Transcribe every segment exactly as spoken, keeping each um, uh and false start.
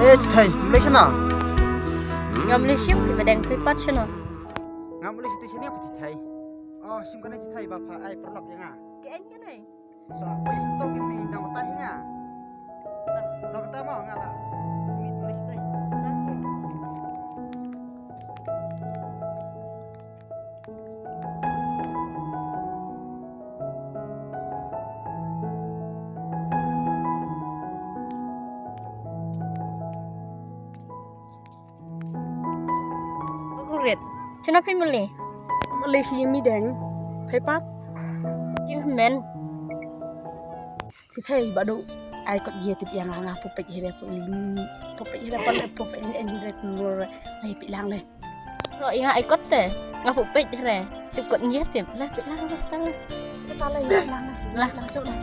Eh, Thithei, me leit shano? Ngam leit shim, phi ba dang phi pat shano? Ngam leit shatei shane phi Thithei. Oh, shim kane Thithei ba pha ai paralok ïa nga. Ka eng kane? Sa phi to kine nang batai ïa nga. To kata mo nga la. Ni me leit shatei. Kurit. Shano phi mali? Mali shi mi deng. Phi pat? Kim men. Thithei ba du. Ai kot ye tip ïa nga, nga pupet hi re pun. Pupet hi re pun, pupet ni en re pun. Ai pi lang le. Ro ïa nga ai kot te. Nga pupet hi re. Tip kot ye tip. Lah pi lang le, stang le. Kita le, ïa lang le. Lah. Lang cuk le.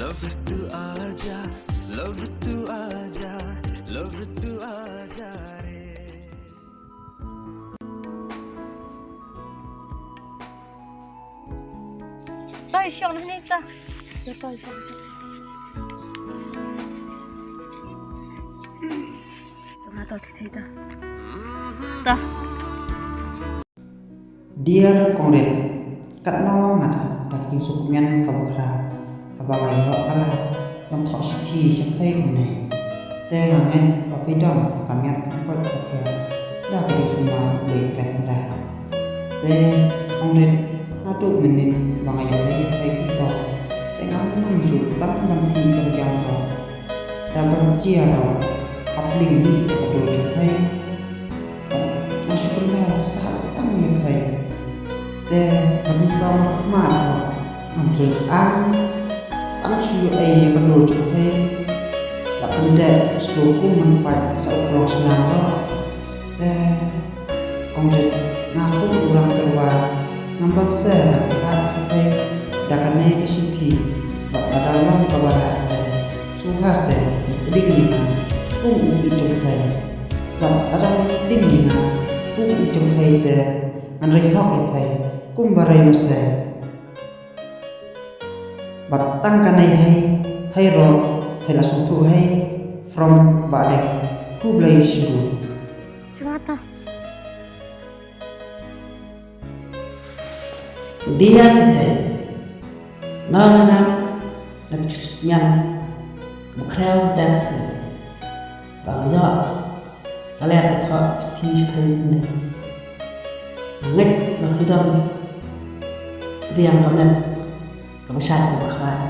Love tu aja, love tu aja, love tu aja re. Toi shong ni ta. Ya, toi shong, shong. Shong na to, thei, thei ta. Ta. Dear Kong Rit, katno nga da, da ka jingsuk mian kaba khraw, haba nga ïoh ka lad ban thoh shithi sha phi kumne. Te nga ngeit ba phi don ka miat ka koit ka khiah, da ka jingsuk mian ba khraw kumne. Te Kong Rit, naduh mynnin ba nga ïoh leit ïa phi kumto, te ngam nang ju tam ban phi jam jam ruh. Te ban jia ruh, hapdeng ïa ka dur jong phi. Nga shu kynmaw sah tang ïa phi. Te ban ym long khmat ruh, ngam shu ang. Tang shu ïoh ei ïa ka dur jong phi. La pyndep shuh kum ban pait sa u prong shnong ruh. Eh, Kong Rit, nga kum u rang tyrwa, ngam banse ban phah ïa phi da kane ka shithi, bad lada long kaba lah te, sngewbha se pdiang ïa nga kum u ïeit jong phi. Bad lada pdiang ïa nga kum u ïeit jong phi te, ngan rei hok ïa phi kumba rei masi. Bad tang kane hi, phi ruh phi la sngewthuh hi, from Bah Dek. Khublei shibun. Sngewbha. Dear Thithei, nga ong ïa nga na ka jingsuk mian kaba khraw mynta ka sngi ba nga ïoh ka lad ban thoh shithi sha phi kumne. Nga ngeit ba phi don pdiang ka met kaba shait kaba khraw,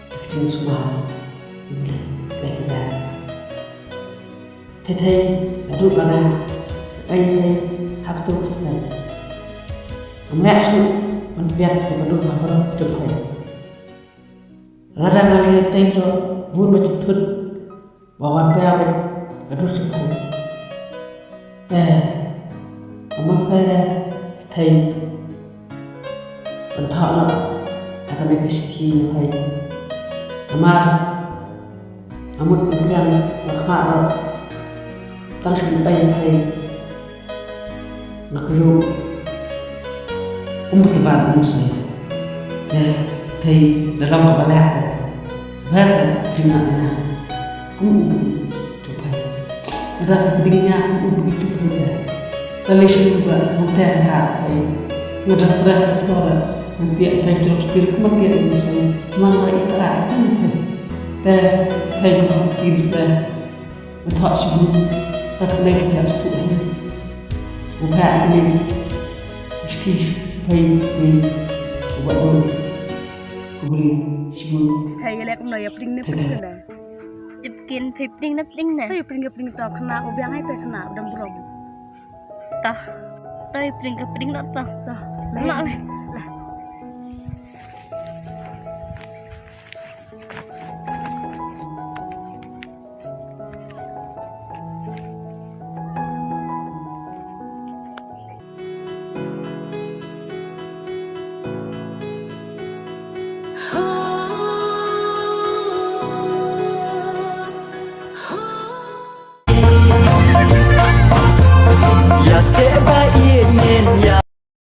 da ka jingsngewbha ïa U Blei. Te ki da Thithei, naduh ba nga ïoh ei ha kato ka snem, ngam leh shuh ban pdiang ïa ka dur ka paralok jong phi. Lada nga leit tei ruh bun ba jingthut ba wan pdiang ïa ka dur jong phi. Te nga banse re Thithei ban thoh noh ïa kane ka shithi ïa phi. Namar nga mut ban pdiang ba khmat ruh, tang shu ban pdiang ïa phi. Nga kyrpad kumba te ban ong sa. Te Thithei, da long kaba lah te, sngewbha se pdiang noh ïa nga kum u baieit jong phi. Lada phi pdiang ïa nga kum u baieit jong phi te, te lei shuh ba ngan teh ryngkat phi. Nga da treh ka thor, ngan tiak phi jrong stir kumba tiak ïa u mynsiem. Namar nga ïeit tyrwa ïa phi. Te Thithei, kumba phi pdiang te, nga thoh shibun, te phi leh ka sngewthuh hi. U phah ïa kane ka shithi sha phi te, u Bah Dek. Khublei shibun. Thithei, ïa leh kumno, ïa pdiang ne pdiang ne? Ïa pdiang, phi pdiang ne pdiang ne? To ïa pdiang, ïa pdiang to, khynnah u biang ai te, khynnah u dang burom. To. To ïa pdiang, ïa pdiang noh to. To. Noh leh.